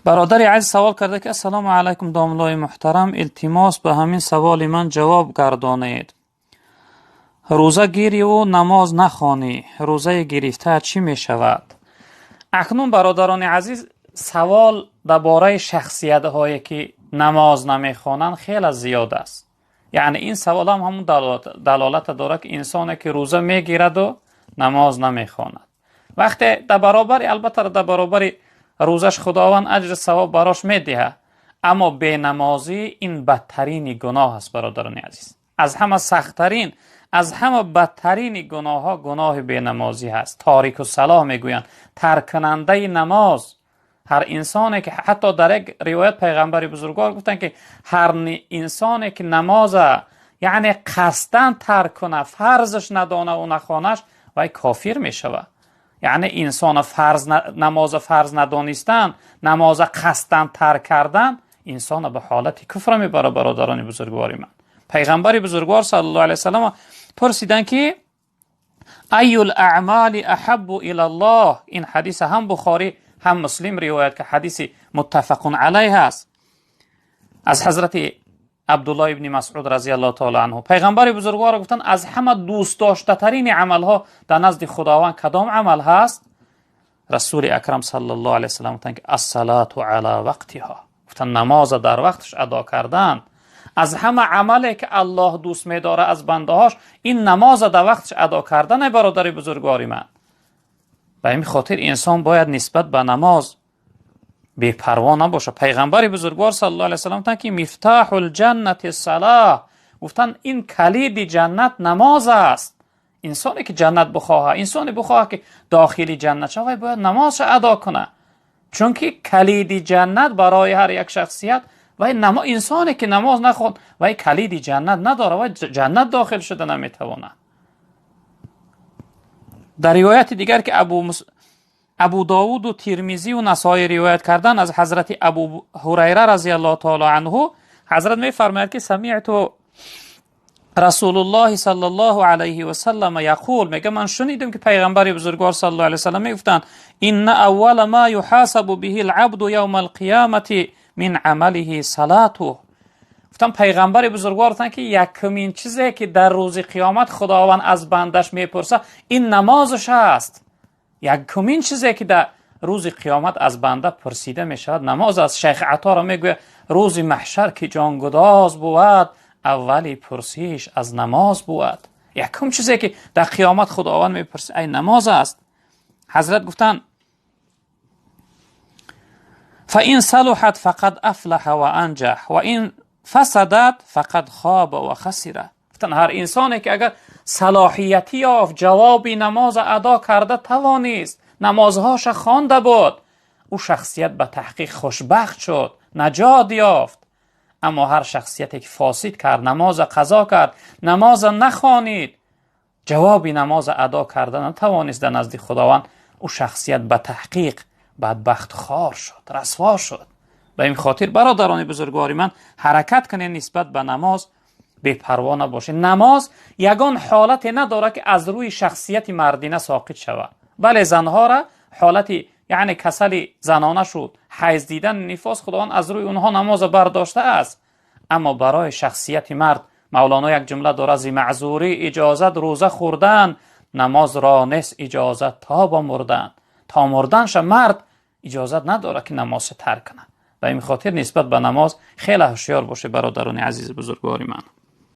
Бародари азиз савол карда ки ассалому алайкум, домлои муҳтарам, илтимос, ба ҳамин саволи ман ҷавоб гардонед. Рӯза гириву намоз нахонӣ, рӯзаи гирифта чӣ мешавад? Акнун, бародарони азиз, савол дар бораи шахсиятҳое ки намоз намехонанд, хеле зиёд аст. Яъне ин савол ҳам ҳамун далолата дорад, ки инсоне ки рӯза мегираду намоз намехонад, вақте дар баробари, албатта, дар баробари рӯзаш Худованд аҷри савоб барош медиҳад, аммо бенамозӣ ин бадтарини гуноҳ аст, бародарони азиз. Аз ҳама сахттарин, аз ҳама бадтарини гуноҳҳо гуноҳи бенамозӣ ҳаст. Торику салоҳ мегӯянд, тарккунандаи намоз. Ҳар инсоне ки, ҳатто дар як ривоят пайғамбари бузургвор гуфтанд, ки ҳар инсоне ки намоза, яъне қасдан тарк куна, фарзаш надонаву нахонаш, вай кофир мешавад. Яъне инсона фарз, намоза фарз надонистан, намоза қасдан тарк кардан инсона ба ҳолати куфр мебарад. Бародарони бузургвори ман, пайғамбари бузургвор саллаллоҳу алайҳи васаллам пурсиданд, ки أي الأعمال أحب إلى الله. Ин ҳадиса ҳам Бухорӣ, ҳам Муслим ривоят, ки ҳадиси муттафақун алайҳ аст, аз ҳазрати Абдуллоҳ ибни Масъуд разияллоҳу таала анҳу. Пайғамбари бузургвор гуфтанд: аз ҳама дӯстдоштатарини амалҳо дар назди Худованд кадом амал ҳаст? Расули акрам саллаллоҳу алайҳи васаллам гуфтанд, ки الصلاة على وقتها. Гуфтанд, намоза дар вақташ адо кардан. Аз ҳама амале ки Аллоҳ дӯст медорад аз бандаҳош, ин намоза дар вақташ адо кардане, бародари бузургвори ман. Ба ин хотир инсон бояд нисбат ба намоз бепарво набошад. Пайғамбари бузургвор саллаллоҳу алайҳи васаллам гуфтанд, ки مفتاح الجنة الصلاة. Гуфтанд, ин калиди ҷаннат намоз аст. Инсоне ки ҷаннат бихоҳад, инсоне бихоҳад ки дохили ҷаннат шавад, бояд намозша адо кунад, чунки калиди ҷаннат барои ҳар як шахсият вай инсоне ки намоз нахонд, вай калиди ҷаннат надорад, вай ҷаннат дохил шуда наметавонад. Дар ривояти дигар, ки Абу Довуду Тирмизию Насоӣ ривоят кардан, аз ҳазрати Абу Ҳурайра разияллоҳу таала анҳу, ҳазрат мефармояд, ки سمعت رسول الله صلى الله عليه وسلم يقول, мега, ман шунидам, ки пайғамбари бузургвор саллаллоҳу алайҳи васаллам мегуфтанд: إن أول ما يحاسب به العبد يوم القيامة من عمله صلاته. Гуфтам, пайғамбари бузургвор гуфтанд, ки якумин чизе ки дар рӯзи қиёмат Худованд аз бандаш мепурсад, ин намозаш аст. Якумин чизе ки дар рӯзи қиёмат аз банда пурсида мешавад, намоз аст. Шайх Аторо мегӯяд: рӯзи маҳшар ки ҷонгудоз бувад, аввали пурсиш аз намоз бувад. Якум чизе ки дар қиёмат Худованд мепурсад, ай намоз аст. Ҳазрат гуфтанд: فإن صلحت فقد أفلح وأنجح وإن فسدت فقد خاب وخسر. Гуфтанд, ҳар инсоне ки агар салоҳиятӣ ёфт, ҷавоби намоз адо карда тавонист, намозҳоша хонда буд, ӯ шахсият ба таҳқиқ хушбахт шуд, наҷот ёфт. Аммо ҳар шахсияте ки фосид кард, намоза қазо кард, намоза нахонид, ҷавоби намоза адо карда натавонист, дар назди Худованд ӯ шахсият ба таҳқиқ бадбахт, хор шуд, расво шуд. Ба ин хотир, бародарони бузургвори ман, ҳаракат кунед, нисбат ба намоз бепарво набошед. Намоз ягон ҳолате надорад, ки аз рӯи шахсияти мардина соқит шавад. Бале, занҳора ҳолати, яъне касали занона шуд, ҳайз дидан, нифос, Худованд аз рӯи онҳо намоза бардоштааст. Аммо барои шахсияти мард Мавлоно як ҷумла дорад: зи маъзурӣ иҷозат рӯза хӯрдан, намозро нест иҷозат то ба мурдан. То мурданша мард иҷозат надорад, ки намозша тарк кунад. Ба ин хотир нисбат ба намоз хеле ҳушёр бошед, бародарони азизи бузургвори ман.